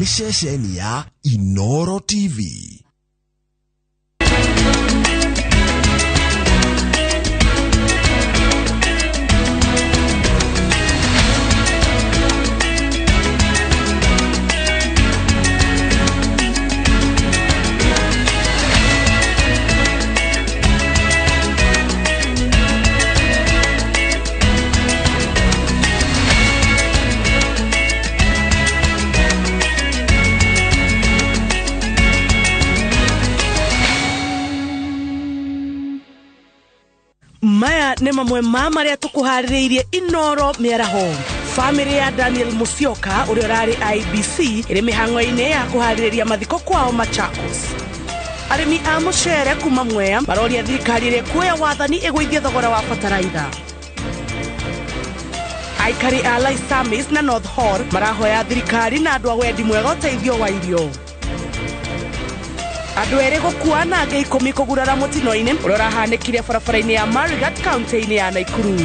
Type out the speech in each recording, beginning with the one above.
Nĩ ceceni ya Inoro TV. Maya nĩ mamwe ma marĩa tũkũharĩrĩirie Inoro mĩaraho. Famĩlĩ ya Daniel Musyoka ũrĩa ũrarĩ IBC ĩrĩ mĩhang'o-inĩ ya kũharĩrĩria mathiko kwao Machakos. Arĩmi a mũcere kuma Mwea maroria thirikari ĩrĩa ĩkuoya wathani ĩgũithie thogora wa bataraitha. Aikari a Laisamis na North Hall marahoya thirikari na andũ a wendi mwega ũteithio wa irio. Andũ erĩ gũkua na angĩ 10 kũgurara mũtino-inĩ ũrĩa ũrahanĩkire barabara-inĩ ya Marigat kaunti-inĩ ya Nakuru.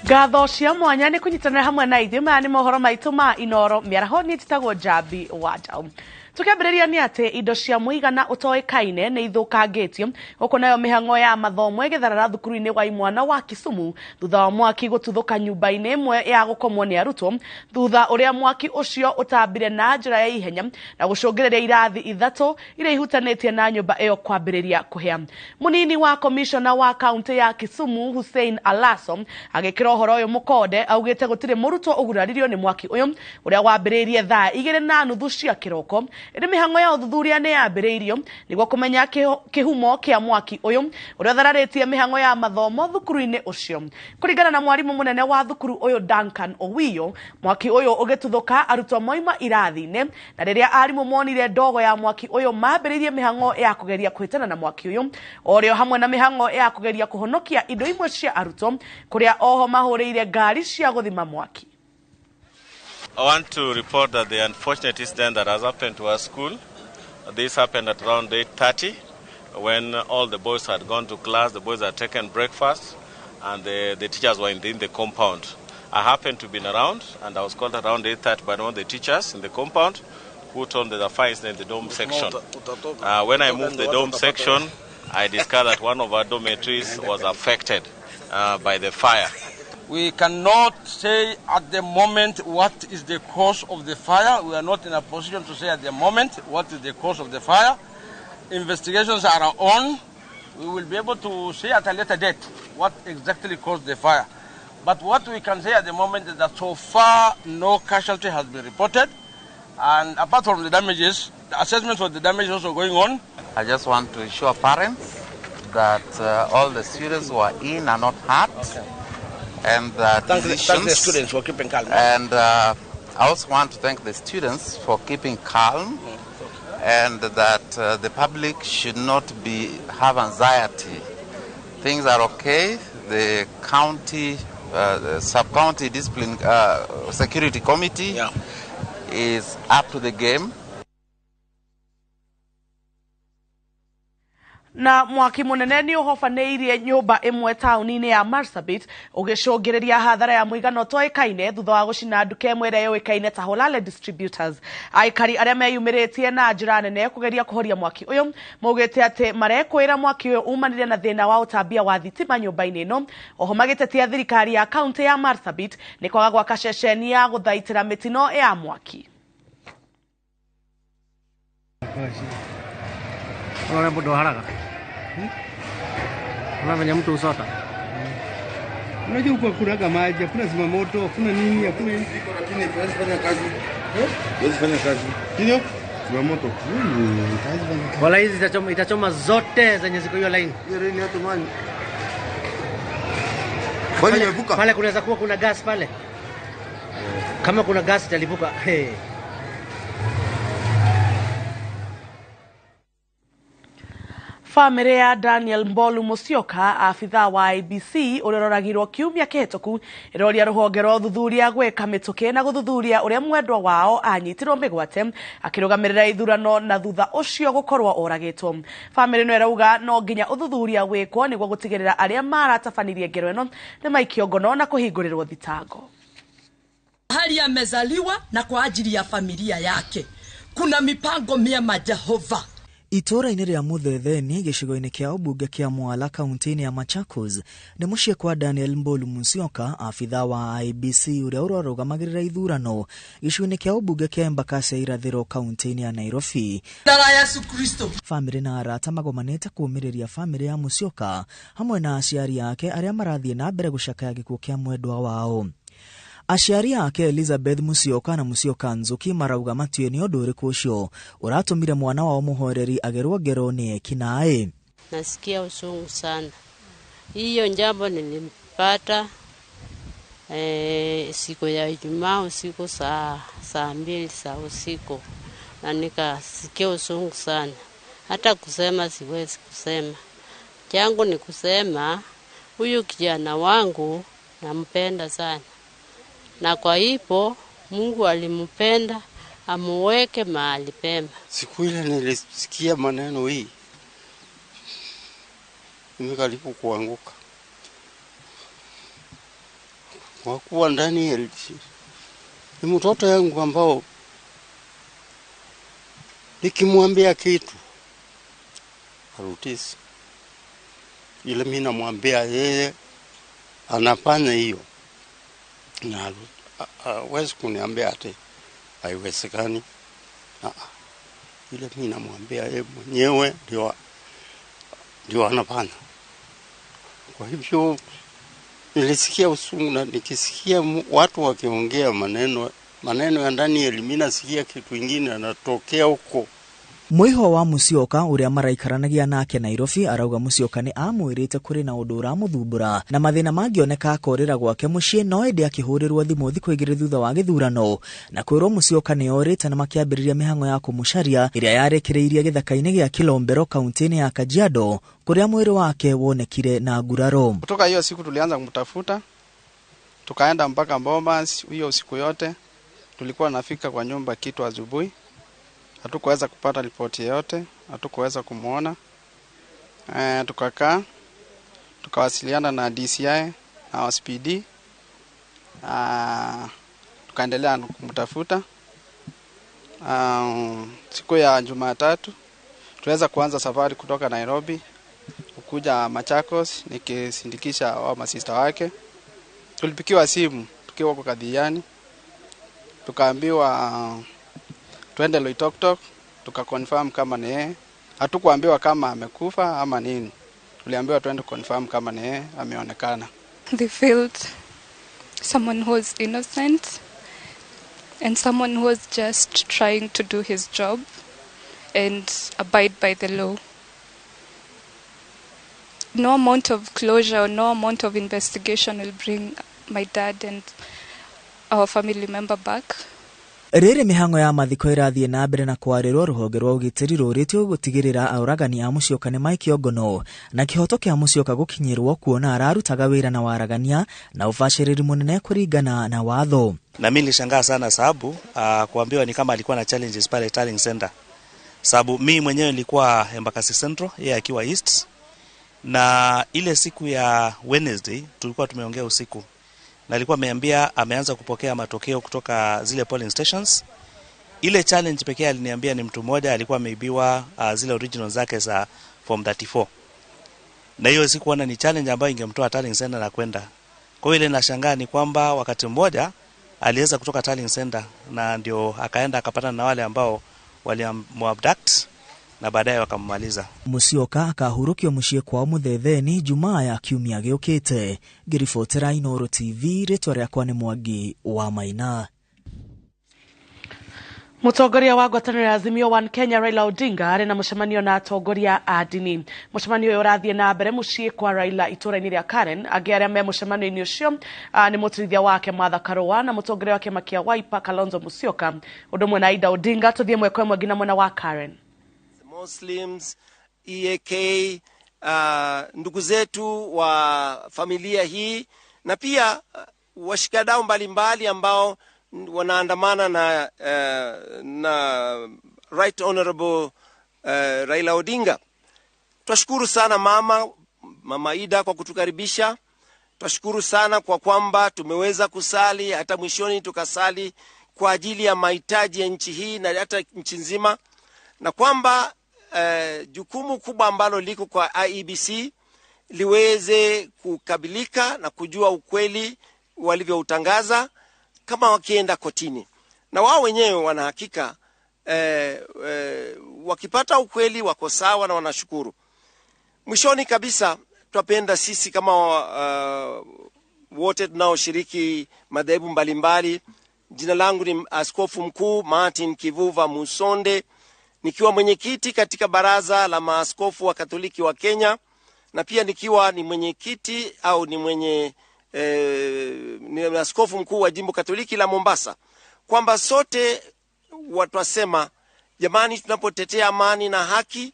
Ngatho cia mwanya nĩ kũnyitanĩra hamwe na ithuĩ. Maya nĩ mohoro maitũ ma Inoro mĩaraho. Niĩ njĩtagwo Njambi wa Njaũ. Tũkĩambĩrĩria nĩ atĩ indo cia mũigana ũtoĩkaine nĩ ithũkangĩtio gũkũ nayo mĩhang'o ya mathomo ĩgĩtharara thukuru-inĩ wa imwana wa Kisumu thutha wa mwaki gũtuthũka nyũmba-inĩ ĩmwe ya gũkomwo nĩ arutwo, thutha ũrĩa mwaki ũcio ũtambire na njĩra ya ihenya na gũcũngĩrĩria irathi 3 iria ihutanĩtie na nyũmba ĩyo kwambĩrĩria kũhĩa. Mũnini wa komishona wa kaunti ya Kisumu Hussein Alaso agĩkĩra ũhoro ũyũ mũkonde augĩte gũtirĩ mũrutwo ũguraririo nĩ mwaki ũyũ ũrĩa wambĩrĩirie thaa 2:30 cia kĩroko. Ĩndĩ mĩhang'o ya ũthuthuria nĩ yambĩrĩirio nĩguo kũmenya kĩhumo kĩa mwaki ũyũ ũrĩa ũthararĩtie mĩhang'o ya mathomo thukuru-inĩ ũcio. Kũringana na mwarimũ mũnene wa thukuru ũyũ Duncan Owiyo, mwaki ũyũ ũgĩtuthũka arutwo moima irathi-inĩ, na rĩrĩa arimũ monire ndogo ya mwaki ũyũ mambĩrĩirie mĩhang'o ya kũgeria kũhĩtana na mwaki ũyũ orĩo hamwe na mĩhang'o ya kũgeria kũhonokia indo imwe cia arutwo kũrĩa oho mahũrĩire ngari cia gũthima mwaki. I want to report that the unfortunate incident that has happened to our school, this happened at around 8:30 when all the boys had gone to class, the boys had taken breakfast, and the teachers were in the compound. I happened to be around, and I was called around 8:30 by one of the teachers in the compound who told me the fire incident in the dorm section. When I moved the dorm section, I discovered that one of our dormitories was affected by the fire. We cannot say at the moment what is the cause of the fire. We are not in a position to say at the moment what is the cause of the fire. Investigations are on. We will be able to say at a later date what exactly caused the fire. But what we can say at the moment is that so far no casualty has been reported. And apart from the damages, the assessment for the damage is also going on. I just want to assure parents that all the students who are in are not hurt. Okay. And that thank the students for keeping calm. And I also want to thank the students for keeping calm, and that the public should not have anxiety. Things are okay. The county, the sub-county discipline security committee is up to the game. Na mwaki munene ni uhobanĩirie nyũmba ĩmwe taũni-inĩ ya Marsabit ũgĩcũngĩrĩria hathara ya mũigana ũtoĩkaine thutha wa gũcina nduka ĩmwe ĩrĩa yũĩkaine ta Holale Distributors. Aikari arĩa meyumĩrĩtie na njĩra nene kũgeria kũhoria mwaki ũyũ maugĩte atĩ marekwĩra mwaki ũyũ umanire na thĩna wa ũtambia wa thitima nyũmba-inĩ ĩno. Oho magĩtetia thirikari ya kaunti ya Marsabit nĩ kwaga gwaka ceceni ya gũthaitĩra mĩtino ya mwaki. Unaona mtu haraka. Unaona mtu usota. Unajua huko hakuna maji, hakuna zimamoto, hakuna nini, hakuna nini. Lakini haiwezi fanya kazi. Haiwezi fanya kazi. Ndio? Zimamoto. Kazi fanya kazi. Wala hizi itachoma zote zenye ziko hiyo line. Hiyo line hata mani. Kwani imevuka? Pale kunaweza kuwa kuna gas pale. Kama kuna gas italipuka. Hey. Bamĩrĩ ya Daniel Mbolu Musyoka, abithaa wa IEBC ũrĩa ũroragirwo kiumia kĩhĩtũku, ĩroria rũhonge rwa ũthuthuria gwĩka mĩtũkĩ na gũthuthuria ũrĩa mwendwa wao anyitirwo mĩgwate akĩrũgamĩrĩra ithurano na thutha ũcio gũkorwo oragĩtwo. Bamĩrĩ ĩno ĩrauga no nginya ũthuthuria wĩkwo nĩguo gũtigĩrĩra arĩa maratabanirie ngero ĩno nĩ maikio ngono na kũhingũrĩrwo thitango. Hali amezaliwa na kwa ajili ya familia yake kuna mipango miema Jehova. Itũũra-inĩ rĩa Muthetheni gĩcigo-inĩ kĩa ũmbunge kĩa Mwala kaunti-inĩ ya Machakos nĩ mũciĩ kwa Daniel Mbolu Musyoka, abithaa wa IEBC ũrĩa ũrarũgamagĩrĩra ithurano gĩcigo-inĩ kĩa ũmbunge kĩa Embakasi ya Irathĩro kaunti-inĩ ya Nairobi. La Yesu Kristo. Bamĩrĩ na arata magomanĩte kũũmĩrĩria bamĩrĩ ya Musyoka hamwe na aciari ake arĩa marathiĩ na mbere gũcakaya gĩkuũ kĩa mwendwa wao. Aciari ake Elizabeth Musyoka na Musyoka Nzuki marauga matiũĩ nĩ ũndũ ũrĩkũ ũcio ũratũmire mwana wao mũhoreri agerwo ngero nĩ ekinaĩ. Nasikia uchungu sana. Hiyo jambo nilimpata siku ya Ijumaa usiku saa 2 za usiku, na nikasikia uchungu sana. Hata kusema siwezi kusema. Changu ni kusema huyu kijana wangu nampenda sana. Na kwa hivyo Mungu alimpenda amuweke mahali pema. Siku ile nilisikia maneno hii, nimekaribu kuanguka. Kwa kuwa ndani ni mtoto yangu ambao nikimwambia kitu harutisi. Ile mimi namwambia yeye anafanya hiyo. Na hawezi kuniambia ati haiwezekani. Ile mimi namwambia yeye mwenyewe ndio anafanya. Kwa hivyo nilisikia usungu, na nikisikia watu wakiongea maneno ya ndani, mimi nasikia kitu kingine anatokea huko. Mwiho wa Musyoka ũrĩa maraikaranagia nake Nairobi arauga Musyoka nĩ amwĩrĩte kũrĩ na ũndũ ũramũthumbũra na mathĩna mangĩoneka akorĩra gwake mũciĩ, no ĩndĩ akĩhũrĩrwo thimũ thikũ 2 thutha wa gĩthurano na kwĩrwo Musyoka nĩ orĩte, na makĩambĩrĩria mĩhang'o ya kũmũcaria ĩrĩa yarĩkĩrĩirie gĩthaka-inĩ gĩa Kilombero kaunti-inĩ ya Kajiado kũrĩa mwĩrĩ wake wonekire na nguraro. Kutoka hiyo siku tulianza kumtafuta, tukaenda mpaka Bomas. Hiyo usiku yote tulikuwa nafika kwa nyumba kitu asubuhi. Hatukuweza kupata ripoti yote, hatukuweza kumuona. Tukakaa, tukawasiliana na DCI na OSPD. Tukaendelea kumtafuta. Siku ya Jumatatu tuweza kuanza safari kutoka Nairobi kuja Machakos nikisindikisha wa masista wake. Tulipikiwa simu tukiwa kwa Kadhiani, tukaambiwa tuende Loitoktok, tukaconfirm kama ni yeye. Hatukuambiwa kama amekufa ama nini. Tuliambiwa tuende confirm kama ni yeye ameonekana. They felt someone who was innocent and someone who was just trying to do his job and abide by the law. No amount of closure or no amount of investigation will bring my dad and our family member back. Rĩrĩ mĩhang'o ya mathiko ĩrathiĩ na mbere na kwarĩrwo, rũhonge rwa ũgitĩri rũrĩtio gũtigĩrĩra aũragani a Musyoka nĩ maikio ngono na kĩhoto kĩa Musyoka gũkinyĩrwo, kuona ararutaga wĩra na waragania na ũbacĩrĩri mũnene kũringana na watho. Na mimi nilishangaa sana sababu kuambiwa ni kama alikuwa na challenges pale Tallying Center. Sababu mimi mwenyewe nilikuwa Embakasi Central, yeye akiwa East. Na ile siku ya Wednesday tulikuwa tumeongea usiku. Na alikuwa ameambia ameanza kupokea matokeo kutoka zile polling stations. Ile challenge pekee aliniambia ni mtu mmoja alikuwa ameibiwa zile original zake za form 34. Na hiyo sikuona ni challenge ambayo ingemtoa Tallying Center na kwenda. Kwa hiyo ile nashangaa ni kwamba wakati mmoja aliweza kutoka Tallying Center na ndio akaenda akapatana na wale ambao walimuabduct na baadaye wakammaliza. Musyoka akahurukio muciĩ kwao Muthetheni Jumaa ya kiumia gĩũkĩte. Ngĩribotera Inooro TV, rĩtwa rĩakwa nĩ Mwangi wa Maina. Mũtongoria wa ngwatanĩro ya Azimio One Kenya Raila Odinga arĩ na mũcemanio na atongoria a ndini. Mũcemanio ũyũ ũrathiĩ na mbere mũciĩ kwa Raila itũũra-inĩ rĩa Karen. Angĩ arĩa me mũcemanio-inĩ ũcio nĩ mũtũrithia wake Martha Karua na mũtongoria wa kĩama kĩa Wiper Kalonzo Musyoka, ũndũ ũmwe na Ida Odinga. Tũthiĩ ĩmwe kwa ĩmwe nginya mwena wa Karen. Muslims, EAK, ndugu zetu wa familia hii na pia washikadau mbalimbali ambao wanaandamana na Right Honorable Raila Odinga. Twashukuru sana Mama Ida kwa kutukaribisha. Twashukuru sana kwa kwamba tumeweza kusali, hata mwishoni tukasali kwa ajili ya mahitaji ya nchi hii na hata nchi nzima, na kwamba jukumu kubwa ambalo liko kwa IEBC liweze kukabilika na kujua ukweli walivyoutangaza kama wakienda kotini. Na wao wenyewe wanahakika wakipata ukweli wako sawa na wanashukuru. Mwishoni kabisa twapenda sisi kama wote tunaoshiriki madhehebu mbalimbali. Jina langu ni Askofu Mkuu Martin Kivuva Musonde, nikiwa mwenyekiti katika Baraza la Maaskofu wa Katoliki wa Kenya, na pia nikiwa ni mwenyekiti au ni mwenye ni askofu mkuu wa Jimbo Katoliki la Mombasa, kwamba sote watwasema jamani, tunapotetea amani na haki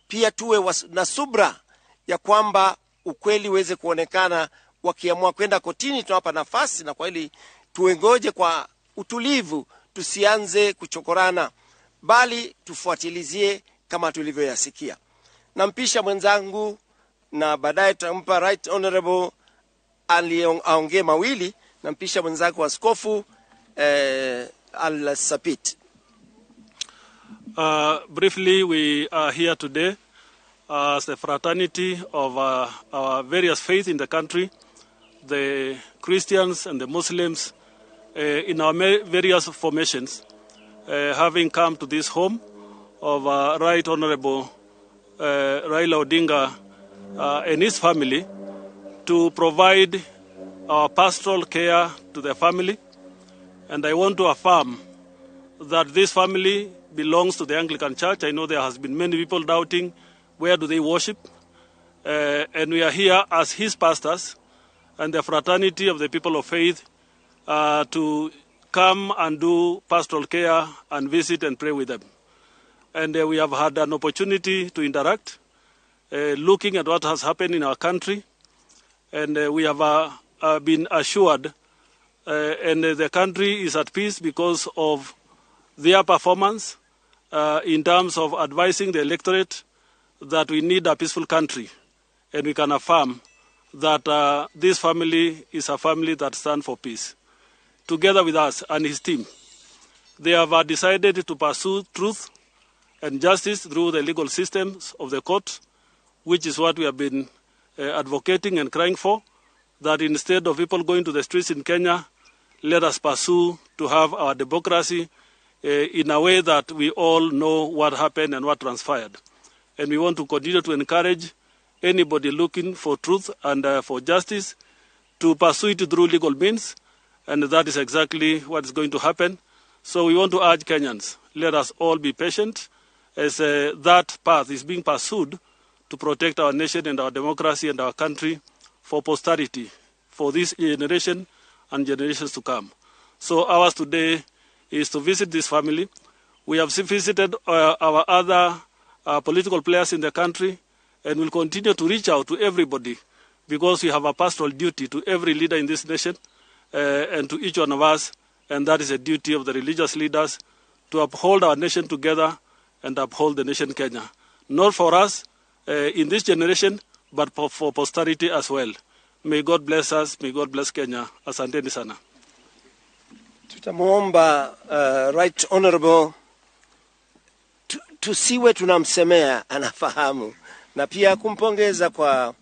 pia tuwe na subra ya kwamba ukweli uweze kuonekana. Wakiamua kwenda kotini tunawapa nafasi, na kwa hili tuengoje kwa utulivu, tusianze kuchokorana, bali tufuatilizie kama tulivyoyasikia. Nampisha mwenzangu na baadaye tutampa Right Honorable aongee mawili. Nampisha mwenzangu Askofu Al-Sapit. Briefly, we are here today as a fraternity of our various faiths in the country, the Christians and the Muslims, in our various formations, having come to this home of Right Honorable Raila Odinga and his family to provide our pastoral care to the family. And I want to affirm that this family belongs to the Anglican Church. I know there has been many people doubting where do they worship. And we are here as his pastors and the fraternity of the people of faith to come and do pastoral care and visit and pray with them. And we have had an opportunity to interact, looking at what has happened in our country. And we have been assured, and the country is at peace because of their performance in terms of advising the electorate that we need a peaceful country. And we can affirm that this family is a family that stands for peace. Together with us and his team, they have decided to pursue truth and justice through the legal systems of the court, which is what we have been advocating and crying for, that instead of people going to the streets in Kenya, let us pursue to have our democracy in a way that we all know what happened and what transpired. And we want to continue to encourage anybody looking for truth and for justice to pursue it through legal means, and that is exactly what is going to happen. So we want to urge Kenyans, let us all be patient as that path is being pursued to protect our nation and our democracy and our country for posterity, for this generation and generations to come. So ours today is to visit this family. We have visited our other political players in the country, and will continue to reach out to everybody, because we have a pastoral duty to every leader in this nation and to each one of us, and that is a duty of the religious leaders to uphold our nation together and uphold the nation Kenya. Not for us in this generation, but for posterity as well. May God bless us. May God bless Kenya. Asanteni sana. Tutamuomba Right Honorable tusiwe tunamsemea, anafahamu, na pia kumpongeza kwa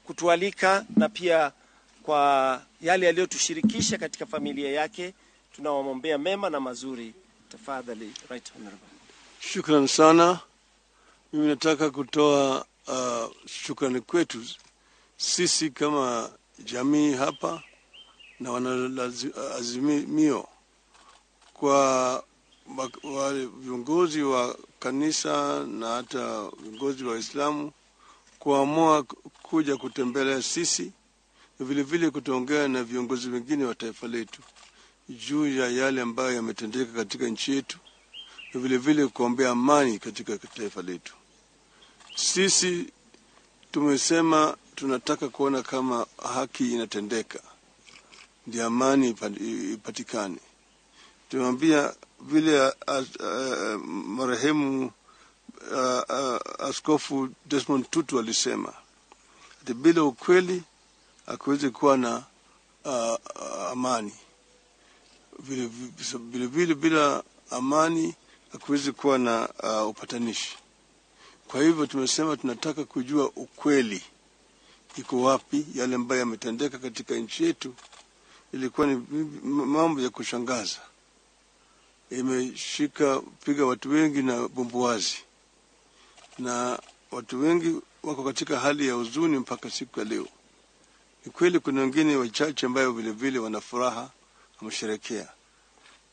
kutualika na pia kwa yale aliyotushirikisha katika familia yake. Tunawamwombea mema na mazuri. Tafadhali Right Honorable. Shukran sana. Mimi nataka kutoa shukrani kwetu sisi kama jamii hapa na wanaazimio kwa wale viongozi wa kanisa na hata viongozi wa Islamu kuamua kuja kutembelea sisi na vile vile kutuongea na viongozi wengine wa taifa letu juu ya yale ambayo yametendeka katika nchi yetu na vile vile kuombea amani katika taifa letu. Sisi tumesema tunataka kuona kama haki inatendeka, ndio amani ipatikane. Tumwambia vile marehemu Askofu Desmond Tutu alisema ati bila ukweli hakuwezi kuwa na amani. Vile vile bila amani hakuwezi kuwa na upatanishi. Kwa hivyo tumesema tunataka kujua ukweli iko wapi, yale ambayo yametendeka katika nchi yetu. Ilikuwa ni mambo ya kushangaza, imeshika piga watu wengi na bumbuazi, na watu wengi wako katika hali ya huzuni mpaka siku ya leo. Ni kweli kuna wengine wachache ambayo vile vile wana furaha, wamesherehekea.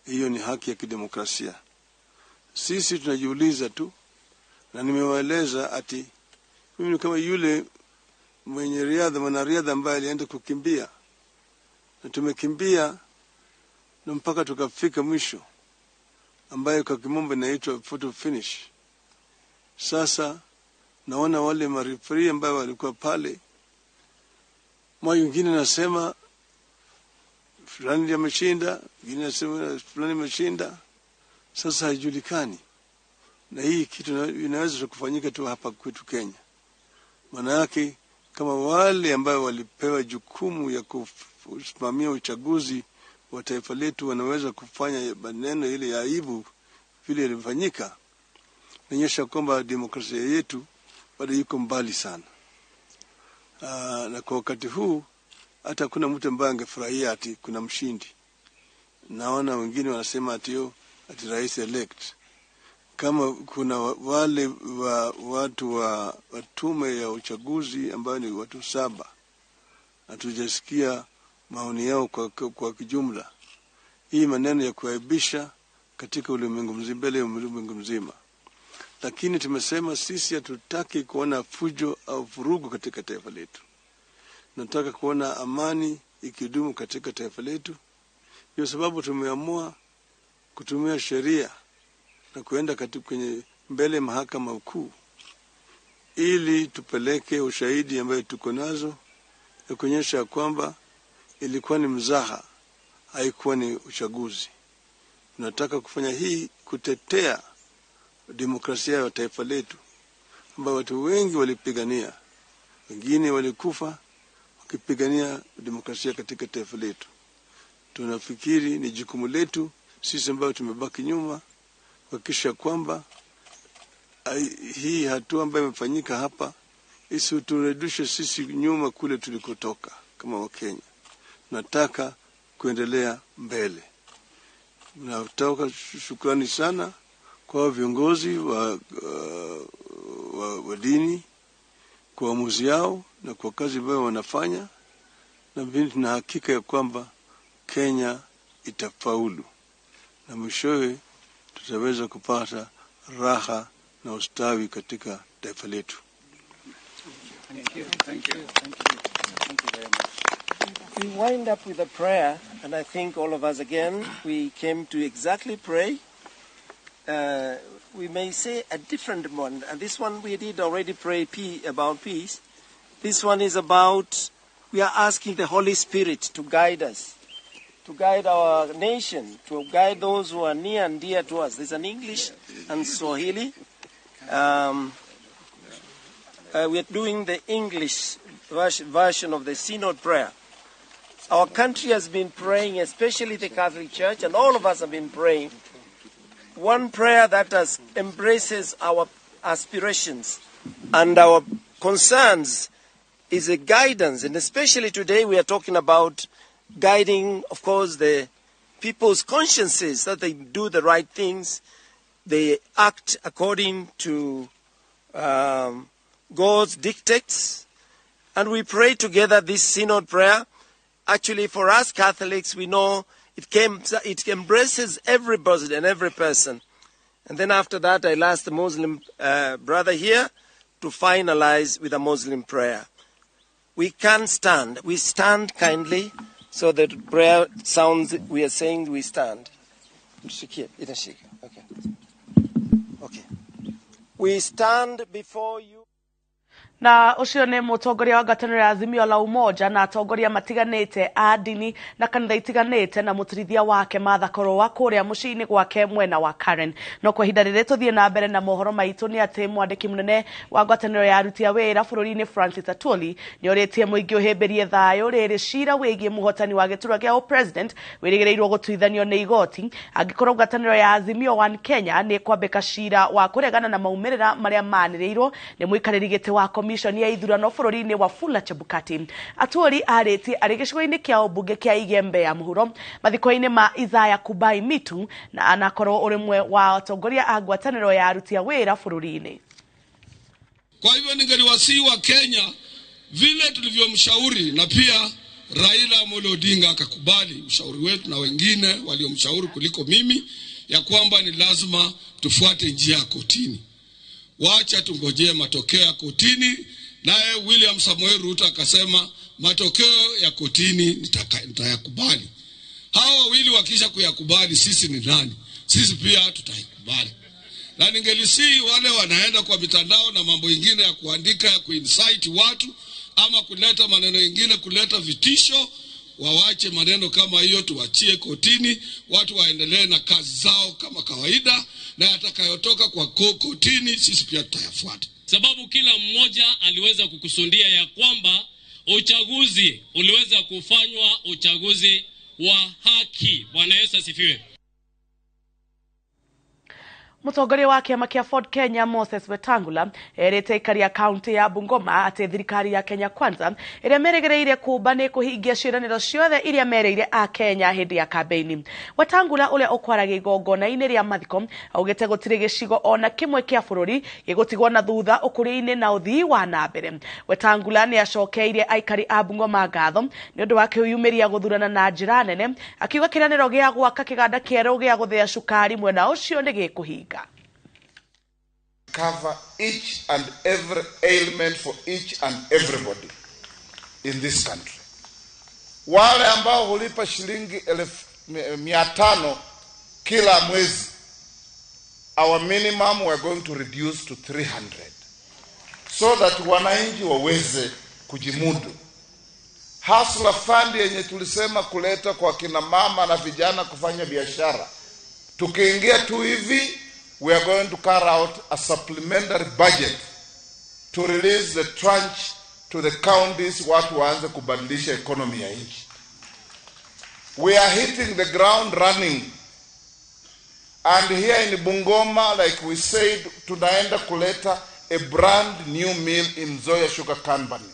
Hiyo ni haki ya kidemokrasia. Sisi tunajiuliza tu, na nimewaeleza ati mimi ni kama yule mwenye riadha, mwanariadha ambaye alienda kukimbia, na tumekimbia na mpaka tukafika mwisho, ambayo kwa kimombo inaitwa photo finish. Sasa naona wale mareferi ambayo walikuwa pale, mwa wengine nasema fulani ameshinda, wengine nasema fulani ameshinda. Sasa haijulikani, na hii kitu inaweza kufanyika tu hapa kwetu Kenya. Maana yake kama wale ambao walipewa jukumu ya kusimamia uchaguzi wa taifa letu wanaweza kufanya maneno ile ya aibu vile ilifanyika, inaonyesha kwamba demokrasia yetu bado iko mbali sana. Na kwa wakati huu hata kuna mtu ambaye angefurahia ati kuna mshindi. Naona wengine wanasema ati rais elect. Kama kuna wale watu wa tume ya uchaguzi ambao ni watu 7, hatujasikia maoni yao kwa kijumla. Hii maneno ya kuaibisha katika ulimwengu mzima, mbele ya ulimwengu mzima. Lakini tumesema sisi hatutaki kuona fujo au vurugu katika taifa letu. Nataka kuona amani ikidumu katika taifa letu. Ndio sababu tumeamua kutumia sheria na kuenda kwenye mbele mahakama kuu, ili tupeleke ushahidi ambayo tuko nazo ya kuonyesha kwamba ilikuwa ni mzaha, haikuwa ni uchaguzi. Tunataka kufanya hii kutetea demokrasia ya taifa letu ambayo watu wengi walipigania, wengine walikufa wakipigania demokrasia katika taifa letu. Tunafikiri ni jukumu letu sisi ambao tumebaki nyuma kuhakikisha kwamba hii hatua ambayo imefanyika hapa isiturudishe sisi nyuma kule tulikotoka kama Wakenya. Nataka kuendelea mbele. Nataka shukrani sana kwa viongozi wa dini kwa uamuzi yao na kwa kazi ambayo wanafanya, na mimi tuna hakika ya kwamba Kenya itafaulu na mwishowe tutaweza kupata raha na ustawi katika taifa letu. Thank you. Thank you. Thank you. Thank you very much. We wind up with a prayer, and I think all of us again, we came to exactly pray. We may say a different one, and this one we did already pray about peace. This one is about, we are asking the Holy Spirit to guide us, to guide our nation, to guide those who are near and dear to us. There's an English and Swahili. We are doing the English version of the Synod prayer. Our country has been praying, especially the Catholic Church, and all of us have been praying. One prayer that embraces our aspirations and our concerns is a guidance, and especially today we are talking about guiding, of course, the people's consciences, that they do the right things, they act according to God's dictates. And we pray together this Synod prayer. Actually, for us Catholics, we know it embraces everybody and every person. And then after that, I'll ask the Muslim brother here to finalize with a Muslim prayer. We can stand. We stand kindly, so that prayer sounds, we are saying we stand. Okay. Okay. We stand before you. Na ucio nĩ mũtongoria wa ngwatanĩro ya Azimio la Umoja na atongoria matiganĩte a ndini na kanitha itiganĩte na mũtirithia wake Martha Karua kũrĩa mũciĩ-inĩ gwake mwena wa Karen. No kwa ihinda rĩrĩ tũthiĩ na mbere na mohoro maitũ nĩ atĩ mwandĩki mũnene wa ngwatanĩro ya aruti a wĩra bũrũri-inĩ Francis Atwoli nĩ orĩtie mũingĩ ũhĩmbĩrie thayũ rĩrĩ cira wĩgiĩ mũhotani wa gĩturwa kĩa president wĩrĩgĩrĩirwo gũtuithanio nĩ igoti angĩkorwo ngwatanĩro ya Azimio One Kenya nĩ kwambĩka cira wa kũregana na maumĩrĩra marĩa manĩrĩirwo nĩ mũikarĩri gĩtĩ wa commission ya ithurano bũrũri-inĩ Wafula Chebukati. Atwoli arĩtie arĩ gĩcigo-inĩ kĩa ũmbunge kĩa Igembe ya mũhuro mathiko-inĩ ma Isaiah Kubai Mitu na anakorwo ũrĩ wa atongoria a ngwatanĩro ya aruti a wĩra bũrũri-inĩ. Kwa hivyo ningeliwasihi wa Kenya vile tulivyomshauri na pia Raila Amolo Odinga akakubali ushauri wetu na wengine waliomshauri kuliko mimi, ya kwamba ni lazima tufuate njia ya kotini. Wacha tungojee matokeo ya kotini. Naye William Samoei Ruto akasema matokeo ya kotini nitayakubali. Hawa wawili wakisha kuyakubali, sisi ni nani? Sisi pia tutaikubali. Na ningelisi wale wanaenda kwa mitandao na mambo ingine ya kuandika ya kuincite watu ama kuleta maneno ingine, kuleta vitisho, wawache maneno kama hiyo, tuwachie kotini, watu waendelee na kazi zao kama kawaida, na yatakayotoka kwa kotini sisi pia tutayafuata. Sababu kila mmoja aliweza kukusudia ya kwamba uchaguzi uliweza kufanywa uchaguzi wa haki. Bwana Yesu asifiwe. Mũtongoria wa kĩama kĩa Ford Kenya Moses Wetangula erĩte aikari a kaunti ya Bungoma atĩ thirikari ya Kenya Kwanza ĩrĩa merĩgĩrĩire kũmba nĩ kũhingia ciĩranĩro ciothe iria mereire a Kenya hĩndĩ ya kambĩini. Wetangula ũrĩa ũkwaragia igongona-inĩ rĩa mathiko augĩte gũtirĩ gĩcigo ona kĩmwe kĩa bũrũri gĩgũtigwo na thutha ũkũria-inĩ na ũthii wa na mbere. Wetangula nĩ acokeirie aikari a Bungoma ngatho nĩ ũndũ wa kwĩyumĩria gũthurana na njĩra nene, akiuga kĩĩranĩro gĩa gwaka kĩganda kĩerũ gĩa gũthĩa cukari mwena ũcio nĩ gĩkũhinga. Cover each and every ailment for each and everybody in this country. Wale ambao hulipa shilingi 500 kila mwezi, our minimum we are going to reduce to 300 so that wananchi waweze kujimudu. Hustler Fund yenye tulisema kuleta kwa kina mama na vijana kufanya biashara, tukiingia tu hivi we are going to carry out a supplementary budget to release the tranche to the counties, watu waanze kubadilisha economy ya nchi. We are hitting the ground running. And here in Bungoma, like we said, tunaenda kuleta a brand new mill in Nzoia Sugar Company.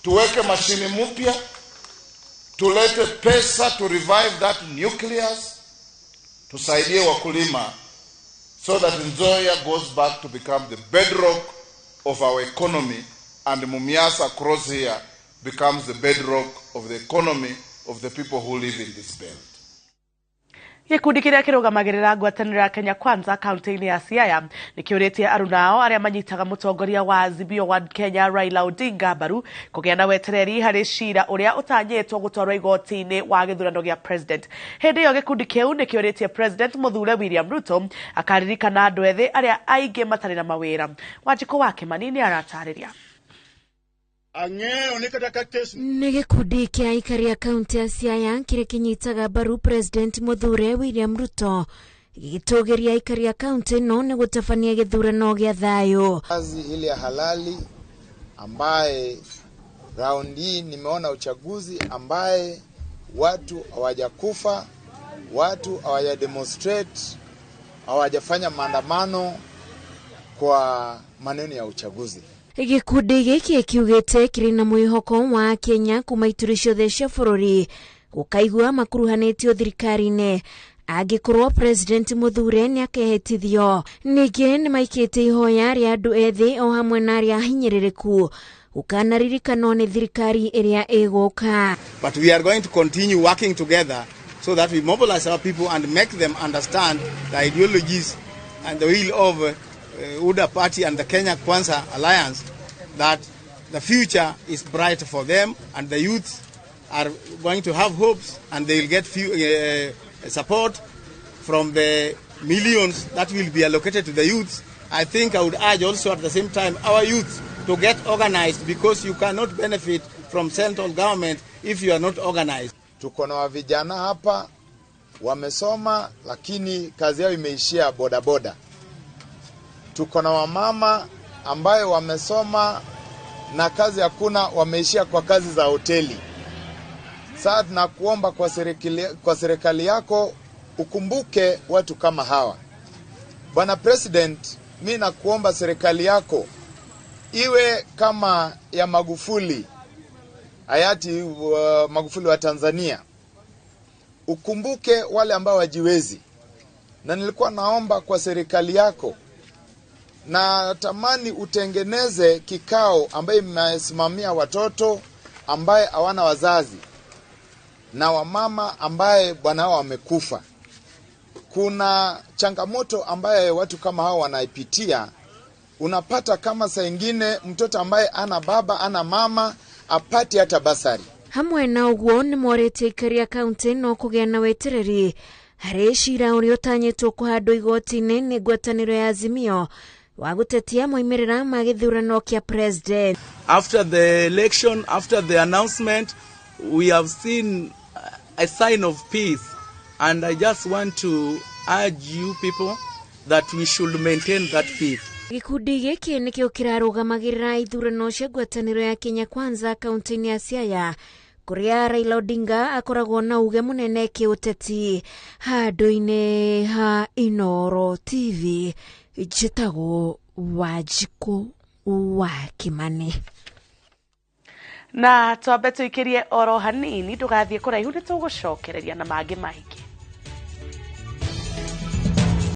Tuweke mashini mpya, tulete pesa to revive that nucleus, tusaidie wakulima, so that Nzoia goes back to become the bedrock of our economy, and Mumias across here becomes the bedrock of the economy of the people who live in this belt. Gĩkundi kĩrĩa kĩrũgamagĩrĩra ngwatanĩro ya Kenya Kwanza kaunti-inĩ ya Siaya nĩkĩũrĩtie aruna ao arĩa manyitaga mũtongoria wa Azimio One Kenya Raila Odinga mbaru kũgĩa na wetereri harĩ cira ũrĩa ũtanyĩtwo gũtwarwo igoti-inĩ wa gĩthurano gĩa president. Hĩndĩ ĩyo gĩkundi kĩu nĩkĩũrĩtie president mũthure William Ruto akaririkana andũ ethĩ arĩa aingĩ matarĩ na mawĩra. Wanjikũ wa Kĩmani nĩ aratarĩria. Nĩ gĩkundi kĩa aikari a kaunti ya Siaya kĩrĩa kĩnyitaga mbaru president mũthure William Ruto gĩgĩtũgĩria aikari a kaunti ĩno nĩ gũtabania gĩthurano gĩa thayũ. Kazi ile ya halali ambaye round hii nimeona uchaguzi ambaye watu hawajakufa, watu hawajademonstrate, hawajafanya maandamano kwa maneno ya uchaguzi. Gĩkundi gĩkĩ kiugĩte kĩrĩ na mwĩhoko wa Kenya kuma ituri ciothe cia bũrũri gũkaigua makuruhanĩtio thirikari-inĩ angĩkorwo president mũthure nĩakehĩtithio. Ningĩ nĩmaikĩtie ihoya rĩa andũ ethĩ o hamwe na arĩa ahinyĩrĩrĩku gũkanaririkanwo nĩ thirikari ĩrĩa ĩgũka. But we are going to continue working together so that we mobilize our people and make them understand the ideologies and the will of UDA Party and the Kenya Kwanza Alliance, that the future is bright for them and the youth are going to have hopes and they will get few, support from the millions that will be allocated to the youth. I think I would urge also at the same time our youth to get organized because you cannot benefit from central government if you are not organized. Tuko na vijana hapa wamesoma, lakini kazi yao imeishia bodaboda. Tuko na wamama ambayo wamesoma na kazi hakuna, wameishia kwa kazi za hoteli. Sasa tunakuomba kwa serikali yako ukumbuke watu kama hawa. Bwana President, mi nakuomba serikali yako iwe kama ya Magufuli, hayati Magufuli wa Tanzania. Ukumbuke wale ambao wajiwezi. Na nilikuwa naomba kwa serikali yako, na tamani utengeneze kikao ambaye imesimamia watoto ambaye hawana wazazi na wamama ambaye bwana wao wamekufa. Kuna changamoto ambaye watu kama hao wanaipitia. Unapata kama saa ingine mtoto ambaye ana baba ana mama apati hata basari. Hamwe na ũguo nĩ morĩtie aikari a kaunti no kũgĩa na wetereri harĩ cira ũrĩa ũtanyĩtwo kũhandwo igoti-inĩ nĩ ngwatanĩro ya Azimio wa gũtetia moimĩrĩra ma gĩthurano kĩa president. After the election, after the announcement, we have seen a sign of peace, and I just want to urge you people that we should maintain that peace. Gĩkundi gĩkĩ nĩkĩo kĩrarũgamagĩrĩra ithurano cia ngwatanĩro ya Kenya Kwanza kaunti-inĩ ya Siaya kũrĩa Raila Odinga akoragwo na uge mũnene kĩũteti. Handũ-inĩ ha Inooro TV, njĩtagwo Wanjikũ wa Kimani. Na twambe tũikĩrie oro hanini, ndũgathiĩ kũraihu, nĩ tũgũcokereria na mangĩ maingĩ.